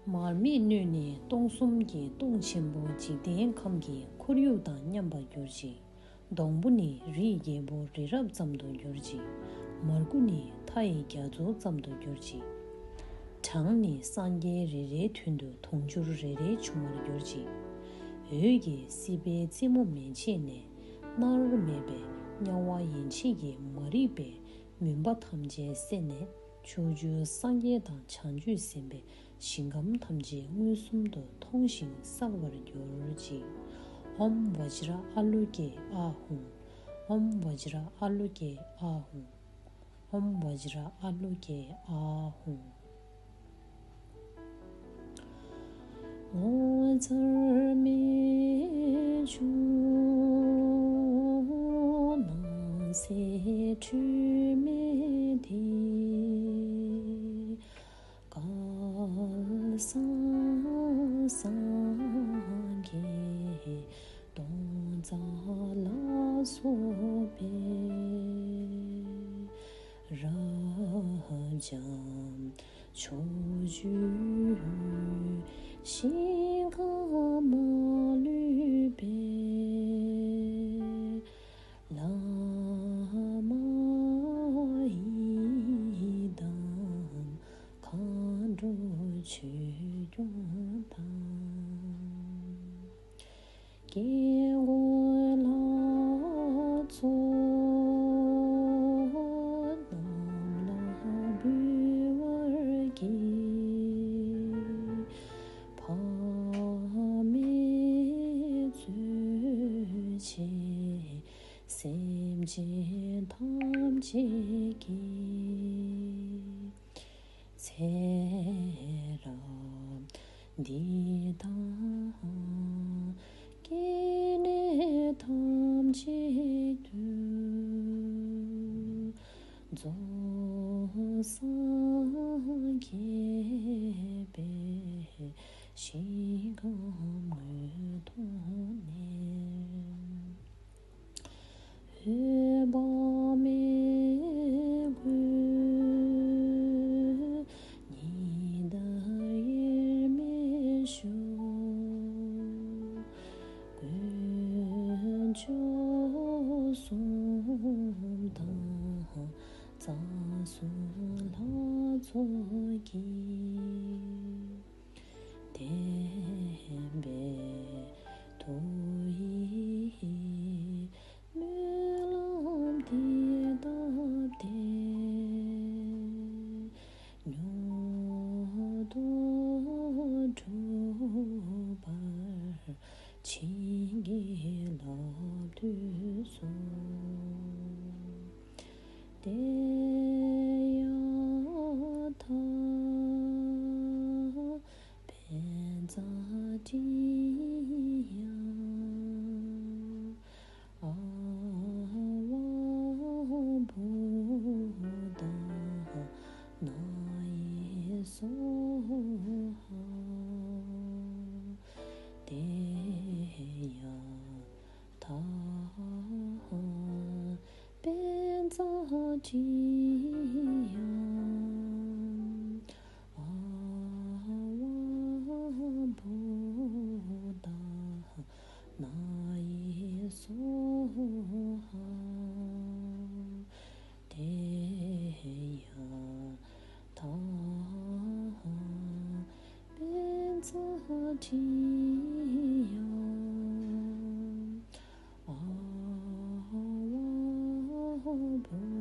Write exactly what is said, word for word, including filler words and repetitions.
མར་མེ་བསྣོལ་ནས་སྟོང་གསུམ་གྱི་སྟོང་ཆེན་པོ་འཇིག་རྟེན་ཁམས་ཀྱི་ཁོར་ཡུག་དང་མཉམ་པར་གྱུར་ཅིག། སྡོང་པོ་ནི་རིའི་རྒྱལ་པོ་རི་རབ་ཙམ་དུ་གྱུར་ཅིག། མར་ཁུ་ནི་མཐའ་ཡི་རྒྱ་མཚོ་ཙམ་དུ་གྱུར་ཅིག། གྲངས་ནི་སངས་རྒྱས་རེ་རེའི་མདུན་དུ་དུང་ཕྱུར་རེ་རེ་འབྱུང་བར་གྱུར་ཅིག། འོད་ཀྱི་སྲིད་པའི་རྩེ་མོ་མན་ཆད་ནས། མནར་མེད་པའི་དམྱལ་བ་ཡན་ཆད་ཀྱི་མ་རིག་པའི་མུན་པ་ཐམས་ཅད་བསལ་ནས། ཕྱོགས་བཅུའི་སངས་རྒྱས་དང་བྱང་ཆུབ་སེམས་དཔའི་ཞིང་ཁམས་ཐམས་ཅད་མངོན་སུམ་དུ་མཐོང་ཞིང་གསལ་བར་གྱུར་ཅིག། ཨོཾ་བཛྲ་ཨ་ལོ་ཀེ་ཨཱཿཧཱུྃ། ཨོཾ་བཛྲ་ཨ་ལོ་ཀེ་ཨཱཿཧཱུྃ། ཨོཾ་བཛྲ་ཨ་ལོ་ཀེ་ཨཱཿཧཱུྃ། ངོ་མཚར་རྨད་བྱུང་སྣང་གསལ་འཁྲུལ་མེད་དེ། གང་ཟག་སངས་རྒྱས་སྟོང་རྩ་ལ་སོགས་པའི་རབ་འབྱམས་ཕྱོགས་བཅུའི་ཞིང་ཁམས་མ་ལུས་པའི་བླ་མ་ཡི་དམ་མཁའ་འགྲོ་ཆོས་སྐྱོང་དང་། སྐྱེ་དགུའི་ལྷ་ཚོགས་རྣམས་ལ་འབུལ་བར་བགྱི། ཕ་མས་གཙོས་བྱས་སེམས་ཅན་ཐམས་ཅད་ཀྱི་ཚེ་རབས་འདི་དང་སྐྱེ་གནས་ཐམས་ཅད་དུ་རྫོགས་སངས་རྒྱས་པའི་ཞིང་ཁམས་མངོན་མཐོང་ནས། འོད་དཔག་མེད་ཀུན་ཉི་ཟླ་དབྱེར་མེད་ཤོག། དཀོན་མཆོག་གསུམ་དང་རྩ་གསུམ་ལྷ་ཚོགས་ཀྱིས། བསྟན་པའི་མཐུ་ཡིས་སྨོན་ལམ་འདི་བཏབ་སྟེ། མྱུར་དུ་འགྲུབ་པར་བྱིན་གྱིས་བརླབ་ཏུ་གསོལ། ཏདྱ་ཐཱ། བཛྲ་ཏྲཱིཿ་ཡ། ཨ་ཝ་བོ་དྷ་ན་ཡེ་སྭཱ་ཧཱ། ཏདྱ་ཐཱ། བཛྲ་ཏྲཱིཿ་ཡ། ཨ་ཝ་བོ་དྷ་ན་ཡེ་སྭཱ་ཧཱ། ཏདྱ་ཐཱ། བཛྲ་ཏྲཱིཿ་ཡ། ཨ་ཝ་བོ་